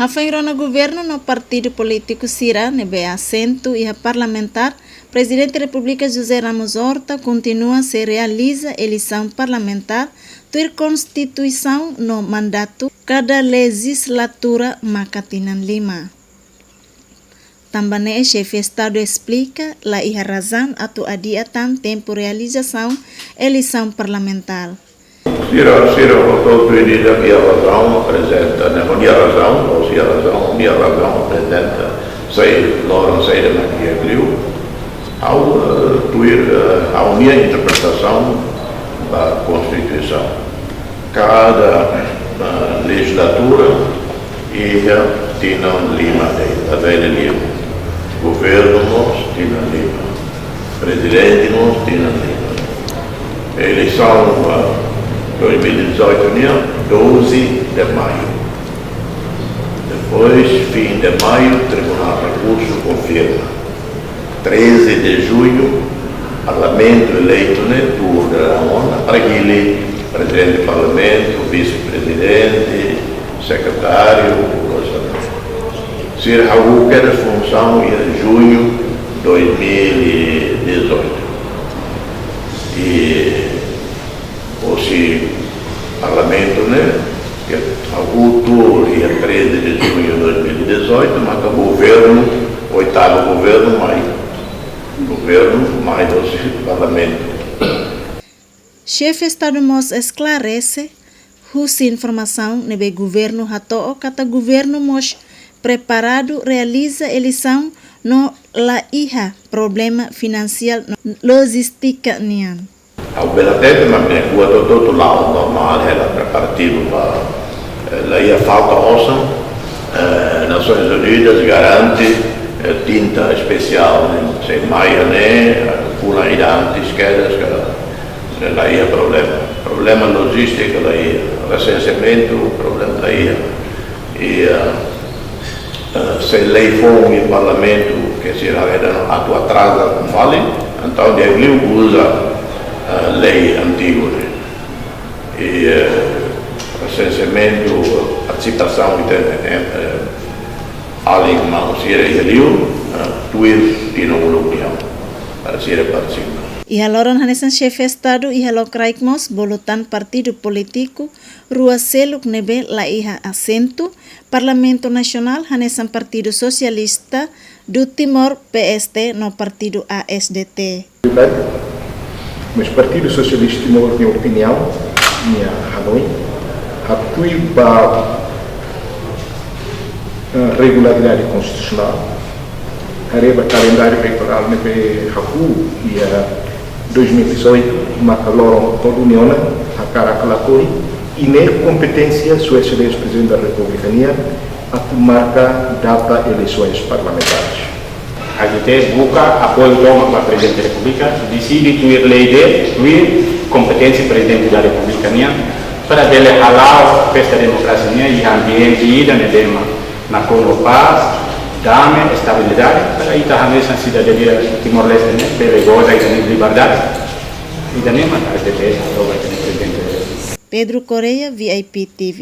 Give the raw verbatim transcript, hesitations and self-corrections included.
Hafoin rona governu no partidu polítiku sira ne'ebé asentu iha parlamentár, Prezidente Repúblika José Ramos Horta kontinua sei realiza eleisaun parlamentár tuir Konstituisaun no mandatu kada lejizlatura maka tinan lima. Tanba ne'e, Xefe Estadu esplika la iha razaun atu adia tan tempu realizasaun eleisaun parlamentár. Sira, sira hotu-hotu ida iha razaun aprezenta, ne'e, iha razaun, ou iha razaun, iha razaun aprezenta, sai loron, sai de makia liu. Ha'u, eh, tuir, eh, ha'u-nia interpretasaun ba Konstituisaun. Kada, eh, lejizlatura iha tinan lima de'it, ita bele liu. Governu mós tinan lima. Prezidente mós tinan lima. Eleisaun, ah, dois mil e dezoito nian, doze de maio. Depois, fim de maio, Tribunál Rekursu konfirma. Treze de junho, Parlamentu eleitu ne'e tuur dadaun ona, hili Prezidente Parlamentu, Vise-Prezidente, Sekretáriu, sira hahú kedas funsaun iha junho dois mil e dezoito. I hosi Parlamentu ne'e, ke hahú tuur iha treze de junho dois mil e dezoito, maka governu, oitavu governu mai, governu mai hosi Parlamentu. Xefe Estadu mós esklarese, husi informasaun ne'ebé governu hato'o katak governu mós preparadu realiza eleisaun no la iha problema finansiál no lojístika nian. Ha'u bele hatete, maibé buat hotu-hotu la'o normál, hela preparativu ba, eh, la iha falta osan, eh, Nasoins Unidas garante, eh, tinta espesiál, ne'e, sei mai ne'e, eh, fulan ida antes kedas, ka, eh, la iha problema. Problema lojístika la iha, resenseamentu, problema la iha. I, eh, eh, se lei foun iha Parlamentu, ke sira haree atu atraza fali, entaun di'ak liu uza, eh, lei antigu ne'e. I, eh, resenseamentu, partisipasaun, ita, eh, eh, alin maun sira iha li'ur, eh, tuir tinan uluk nian, para sira partisipa. Iha loron hanesan Xefe Estadu iha lokraik mós bolu tan partidu polítiku rua seluk ne'ebé la iha asentu Parlamentu Nasionál hanesan Partidu Sosialista do Timor, P S T, no Partidu A S D T. Mas Partidu Sosialista Timor nia opiniaun, nia hanoin, atu ba, eh, regularidade konstitusionál, haree ba kalendáriu eleitorál ne'ebé hahú iha dois mil e dezoito, maka loron to'o duni ona, hakarak ka lakohi, i ne'e kompeténsia Sua Exelénsia Prezidente da Repúblika nian atu marka data eleisoens parlamentares. A S D T buka apoiu tomak ba Prezidente Repúblika, deside tuir lei de'it, tuir kompeténsia Prezidente da Repúblika nian, para bele hala'o festa demokrasia nian iha ambiente ida ne'ebé mak nakonu pás, dame, estabilidade, para ita hanesan sidadania Timor-Leste ne'e bele goza ita-nia liberdade. Ida-ne'e mak A S D T apoiu ba Prezidente. Pedro Correia, V I P T V.